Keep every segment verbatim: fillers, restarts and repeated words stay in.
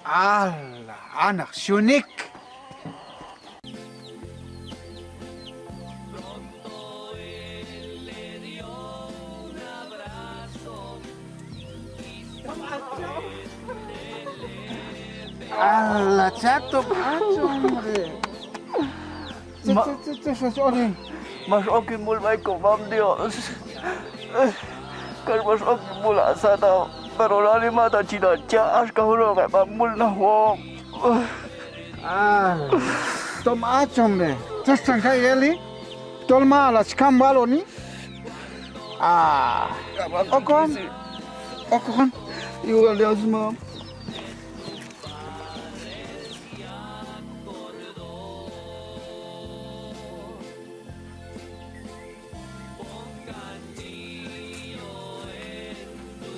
Ala, a naq Xhunik. Ala, cha tom ach, hombre. Max ok hin mul b'ay komam Dios. Kax max ok hin mul ha sataq, pero nani mata chi na cha', axka junoq heb' ha mulnajwoq. Ala, tom ach, hombre. Tzex chan kay eli, tol mayal hach kam waloni. Ah, okon. Okon. Yuwal Dios, mam.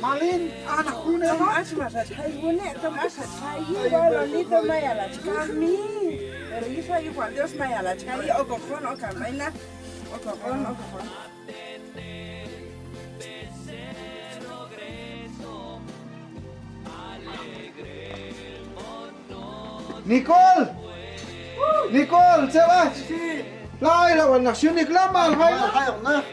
Malin, a naq june, tom ach max hach jay wune', tom ach hach jay yin waloni, tom mayal hach kami. Pero yixwa yuj wal Dios mayal hach kami, okoq on, okan b'ay naq, okoq on, okoq on. Nicole. Nicole, Sebastián. La, ay, la, wal naq Xhunik la, mayal jay naq. Mayal jay naq.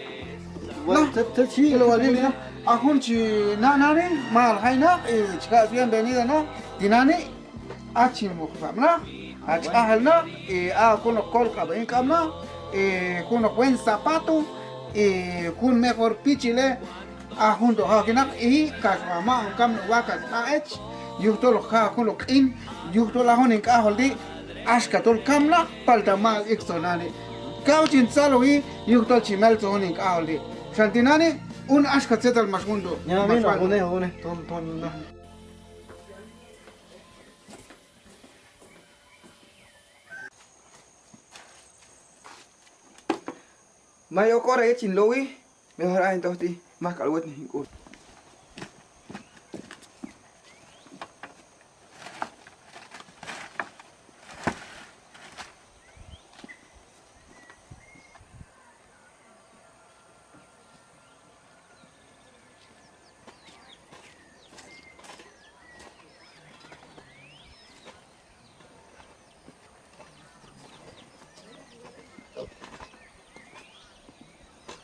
La, tzet, tzet chi, la, wal naq. A jun chi na' nani, mayal jay naq, eh, chi jaq' bienvenida naq. Tinani', hach hin muqtab' naq, hach q'ajel naq, eh, a junoq kolk'ab' hin k'am naq, eh, junoq buen zapato, eh, jun mejor pichilej, a jun tu' jaq' hin naq, y kax wal maq'on kam naq wakax b'a ech, yujtol hoq jaq' junoq q'in, yujtol a jun hin k'ajol ti', axka tol kam naq, palta mayal iktzoj nani. Kaw chin tzaloji, yujtol chi meltzoj jun hin k'ajol ti'. Xan tinani', un axka tzetal max jun tu'. Ya, max mira, jun tu'. June, june, ton, ton, june. May ok hora yet chin lowi, mejor a hin toj ti', maj k'al wetnej hin k'ul.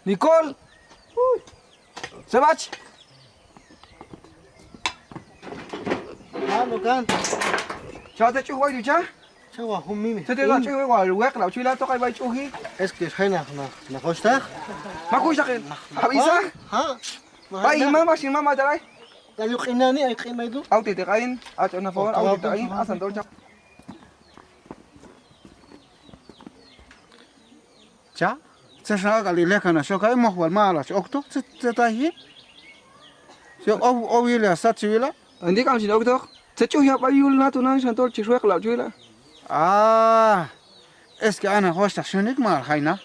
Nicole. Uy. Sebach. Mano kan. Cha, tzet ch'uj way tu' cha? Cha, wal jun mimi. Tzet ch'uj way, wal weqlab' chwila, toq ay b'ay ch'uji. Es que jay naq, naq, naq juxhtaq. Mak juxhtaq, eh? Jab'isa? Ha? B'ay hin mama, xin mama taray. Ay q'inani, ay q'in b'ay tu'. Awtej teq ayin, hach on a favor, awtej teq ayin, asan tol chaq. Cha, tzet xan k'al ilej kan a xok ay, moj wal mayal hach oktoq, tzet, tzet ay jin. Xok ow, ow yili a sat chi wila. Andi k'am chin oktoq. Tzet ch'uj yab' b'ay yul na tu' nani xan tol chi xweqlab' chi wila. Ah, es que a naq juxhtaq Xhunik mayal jay naq.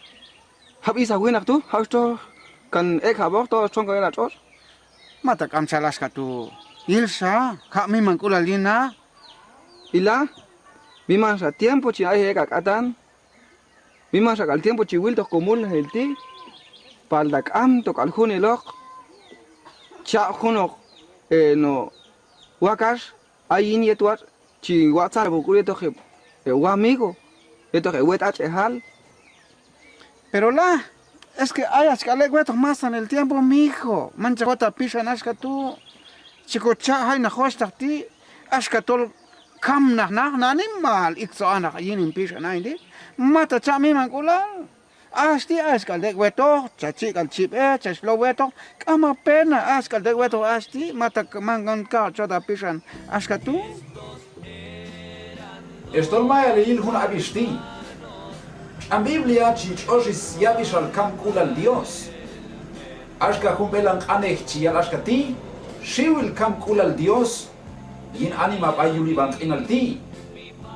Jab'isa winaq tu', jab'ix toj kan ek' jab'oq, toj txon kan el a tx'otx'. Mata k'am chal axka tu'. Yilxa, jab' mimank'ulal yin naq. Ila, mimanxa tiempo chin ayji ek' a k'atan. Mimanxa k'al tiempo chi wiltoq komulnajil ti'. Palta k'amto k'al juneloq chaq' junoq, eh, no wakax ay yin yet watx' chi waq' tzalaj wuk'ul yetoq heb', eh, wamigo, yetoq heb' wet ach'ejal. Pero la, es que ayach k'al ek' wetoq masanil tiempo, mijo. Manchaq wet a pixan axka tu'. Chi kocha' jay naq juxhtaq ti', axka tol kamnaq naq, nani mal iktzoj a naq yin hin pixan ayin ti'. Mata cha' mimank'ulal. Hach ti' hach k'al tek' wetoq, chach chi' k'al chib'ej, chach low wetoq, k'am a pena, hach k'al tek' wetoq hach ti', mata man, man kaw chot a pixan axka tu'. Ex tol mayal heyil jun ab'ix ti'. Tx'an Biblia chi tx'ox syab'ixal kamk'ulal Dios. Axka jun b'elan q'anej chi yal axka ti': xiwil kamk'ulal Dios yin anima b'ay yul yib'an q'inal ti'.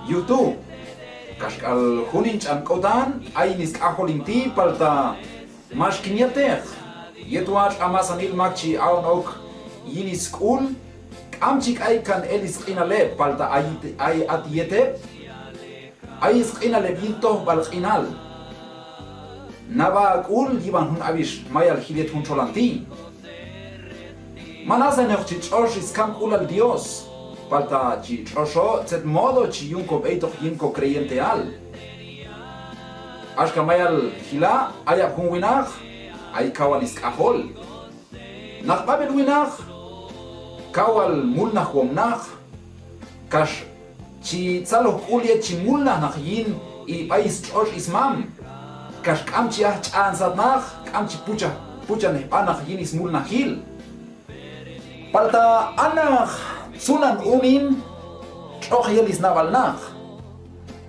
Yuj tu', kaxk'al jun hin ch'an k'otan ayin sk'ajol hin ti', palta max kin ya'teq. Yet watx' a masanil mak chi a'on ok yin sk'ul, k'am chi k'ay kan el sq'inal heb', palta ay, ay at yet heb' ay sq'inal heb' yin tojb'al q'inal. Nab'a a k'ul yib'an jun ab'ix mayal jil yet jun txolan ti'. Man asannejoq chi tx'ox skamk'ulal Dios, palta chi tx'oxo tzet modo chi yun kob'eytoq yin ko creyenteal. Axka mayal jila', ayab' jun winaq ay kawal sk'ajol. Naq b'ab'el winaq kawal mulnajwom naq, kax chi tzaloj k'ul yet chi mulnaj naq yin b'ay stx'otx' smam, kax k'am chi aj ch'an sat naq, k'am chi pucha, puchanej b'a naq yin smulnajil. Palta a naq tzunan unin tx'oq yel snab'al naq,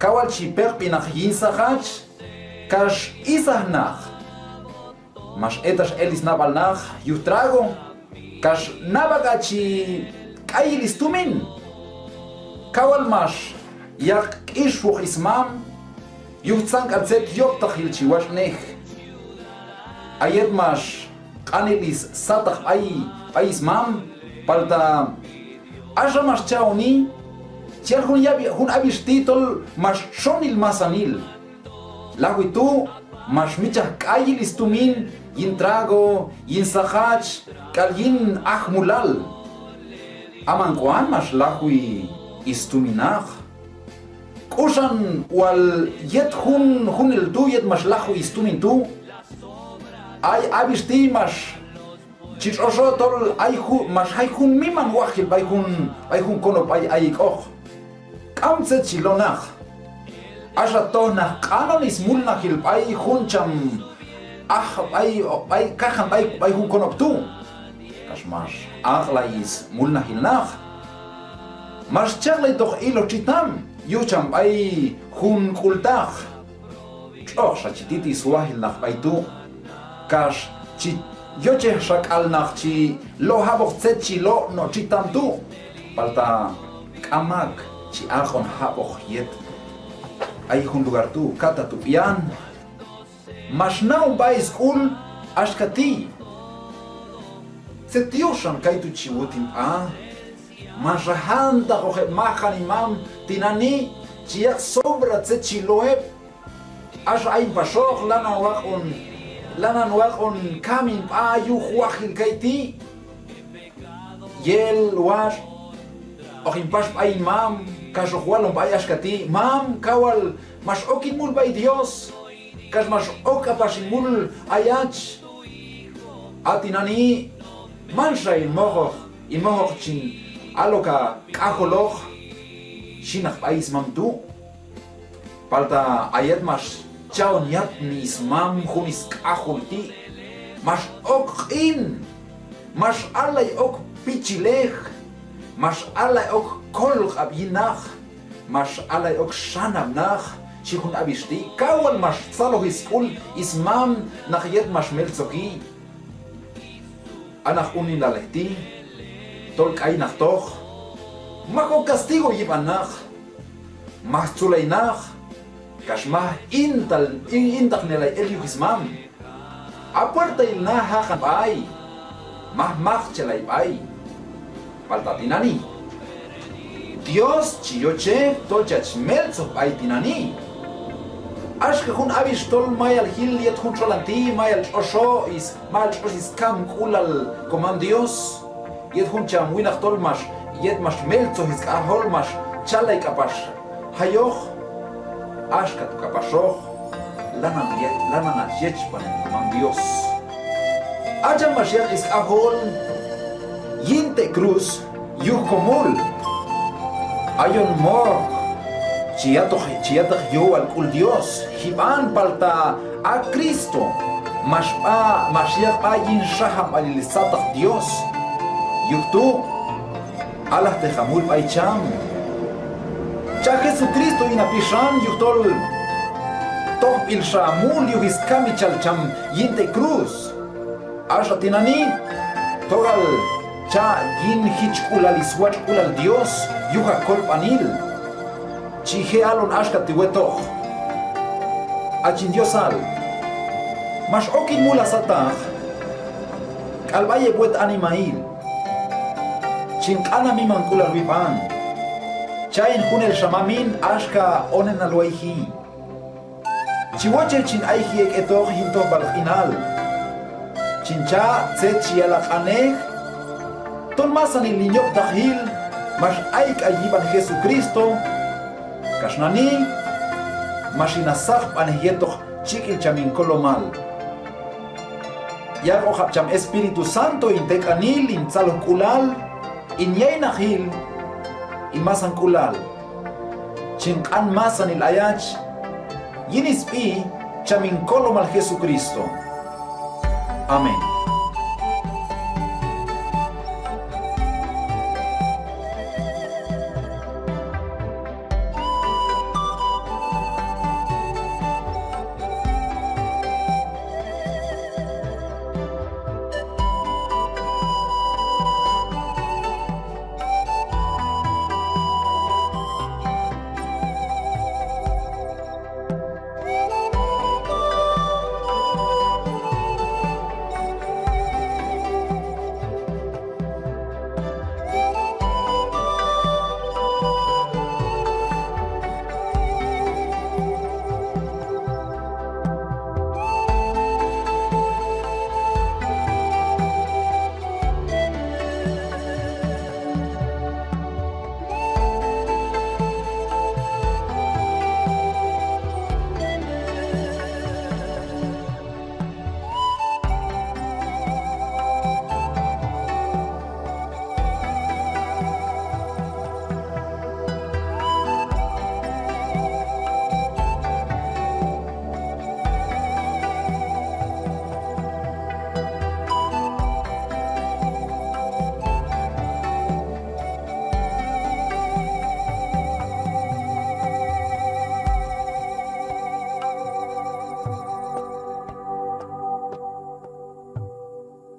kawal chi peqb'i naq yin saqach, kax isaj naq. Max etax el snab'al naq yuj trago, kax nab'ak'a chi k'ayil stumin. Kawal max yaq' k'ixwoq smam yuj tzan k'al tzet yob'taqil chi watx'nej. A yet max q'anil sataq b'ay, b'ay smam, palta axa max cha'oni, chi yal jun yab'i, jun ab'ix ti' tol max txonil masanil. Lajwi tu' max mitx'chaj k'ayil stumin yin trago, yin saqach, k'al yin ajmulal. A man k'uan max lajwi stumin naq. K'uxan wal yet jun, junel tu' yet max lajwi stumin tu', ay ab'ix ti' max chi tx'oxo tol ay ju-, max jay jun miman wajil b'ay jun, b'ay jun konob' b'ay ayik'oq. K'am tzet chi lo' naq. Axa toj naq q'anon smulnajil b'ay jun cham aj b'ay, b'ay kajan b'ay, b'ay jun konob' tu'. Kax max aq'lay smulnajil naq. Max chaq'laytoq iloj txitam yuj cham b'ay jun k'ultaq. Tx'oqxa chi tit swajil naq b'ay tu', kax chi yochejxa k'al naq chi lo' jab'oq tzet chi lo' no' txitam tu'. Palta k'am mak chi aq'on jab'oq yet ay jun lugar tu', kata tu' b'ian. Max na'on b'ay sk'ul axka ti': Tzet yuj xan kaytu' chi wut hin b'a? Manxa jantaqoq heb' majan hin mam tinani' chi yaq' sobra tzet chi lo' heb'. Axa ayin paxoq lanan waq'on, lanan waq'on kam hin b'a yuj wajil kayti'. Yel watx' hoq hin pax b'ay hin mam, kax hoq walon b'ay axka ti': Mam, kawal max ok hin mul b'ay Dios, kax max ok k'apax hin mul ayach. A tinani' manxa hin mojoq, hin mojoq chin alok a k'ajoloq, xhi naq b'ay smam tu'. Palta a yet max cha'on yatni smam jun sk'ajol ti', max ok q'in, max allay ok pichilej, max allay ok kolq'ab' yin naq, max allay ok xanab' naq, xhi jun ab'ix ti'. Kawal max tzaloj sk'ul smam naq yet max meltzoji. A naq uninalej ti' tol k'aynaqtoq, maj ok castigo yib'an naq, maj tzulay naq, kax maj intal-, in-, intaqnelay el yuj smam. A puertail naq jaqan b'ay, maj maqchelay b'ay. Palta tinani' Dios chi yochej tol chach meltzoj b'ay tinani'. Axka jun ab'ix tol mayal jil yet jun txolan ti', mayal tx'oxo is, mayal tx'ox skamk'ulal komam Dios. Yet jun cham winaq tol max, yet max meltzoj sk'ajol max chalay k'apax jayoq, axka tu' k'apaxoq lanan ye-, lanan ach yechb'anen komam Dios. A cham max yaq' sk'ajol yin te' cruz yuj komul, ayon moj chi yatoq, chi yatoq yowal k'ul Dios jib'an, palta a Cristo max b'a, max yaq' b'a yin xajanb'alil sataq Dios. Yuj tu' alajteq a mul b'ay cham. Cha' Jesucristo yin a pixan yujtol tojb'ilxa a mul yuj skamichal cham yin te' cruz. Axa tinani' tok'al cha' yin jichk'ulal swatx'k'ulal Dios yuj a kolb'anil. Chi je' alon axka ti' wetoq: Ach hin Diosal, max ok hin mul a sataq k'al b'ay heb' wet animahil. Chin q'an a mimank'ulal wib'an. Cha' hin junelxa mamin axka onenal wayji. Chi wochej chin ayji ek' hetoq yin tojb'al q'inal. Chin cha' tzet chi yal a q'anej, Tol masanil hin yob'taqil max ayk'ay yib'an Jesucristo, kax nani max hin asaqb'anej yetoq chik'il cham hin kolomal. Yaq'okab' cham Espíritu Santo hin tek'anil, hin tzalojk'ulal, hin yaynaqil, hin masank'ulal. Chin q'an masanil ayach yin sb'i cham hin kolomal Jesucristo. Amén.